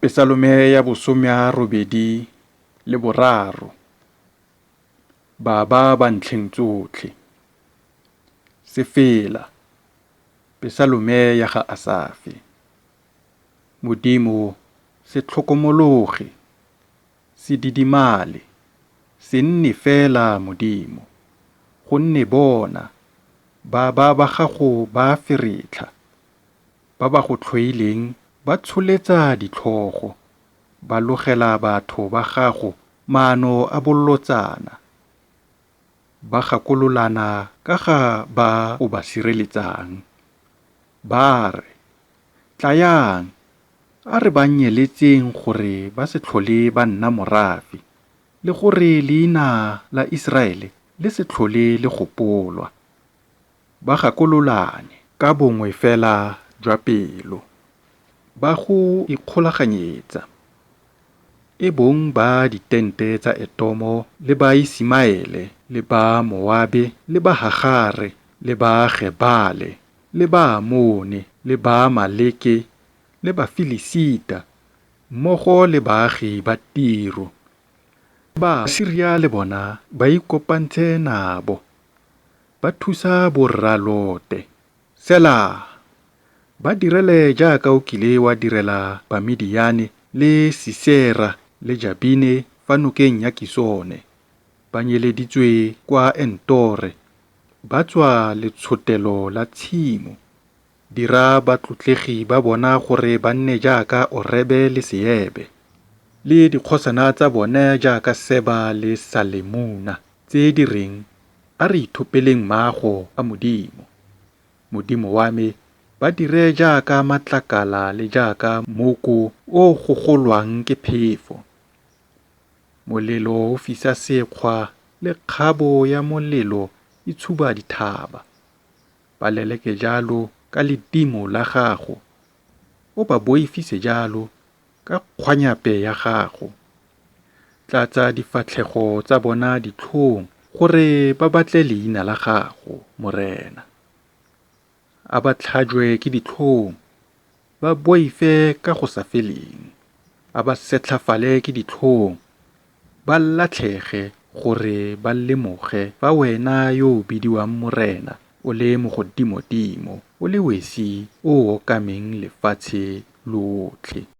Pesalome ya bo 83. Baba ba ntlheng tsotlhe. Sefela. Pesalome ya ga Asafe. Modimo, se tlhokomologe, se didimale, se nne fela Modimo, gonne bona, baba ba gago ba a feretlha, ba ba go tlhoileng ba tsholetsa ditlhogo, ba logela batho ba gago maano a bolotsana, ba gakololana ka ga ba o ba sireletsang, ba re, Tlayang, a re ba nyeletseng gore ba se tlhole ba nna morafe, le gore leina la Iseraele le se tlhole le gopolwa. Ba gakololane ka bongwe fela jwa pelo, ba go ikgolaganyetsa, e bong ba ditente tsa Etomo le ba Išemaele le ba Moabe le ba Hagare le ba Gebale le ba Amone le Baamaleke le Bafilisita mmogo le baagi ba Tiro. Ba Asiria le bona ba ikopantse nabo, ba thusa borra Lote. Sela. Ba direle jaaka o kile wa direla Bamidiane le Sisera le Jabine fa nokeng ya Kisone, ba nyeleditswe kwa Entore, ba tswa letshotelo la tshimo. Dira batlotlegi ba bona gore ba nne jaaka Orebe le Seebe, le dikgosana tsa bona jaaka Seba le Salemuna tse di reng, A re ithopeleng maago a Modimo. Modimo wa me, ba dire jaaka matlakala le jaaka mmoko o o gogolwang ke phefo. Molelo o fisa sekgwa le kgabo ya molelo e tshuba dithaba. Ba leleke jalo ka ledimo la gago, o ba boifise jalo ka kgwanyape ya gago. Tlatsa difatlhego tsa bona ditlhong gore ba batle leina la gago, Morena. A ba tlhajwe ke ditlhong, ba boife ka go sa feleng. A ba setlhafale ke ditlhong, ba latlhege gore ba lemoge fa wena yo o bidiwang Morena o le Mogodimodimo o le wesi o o okameng lefatshe lotlhe.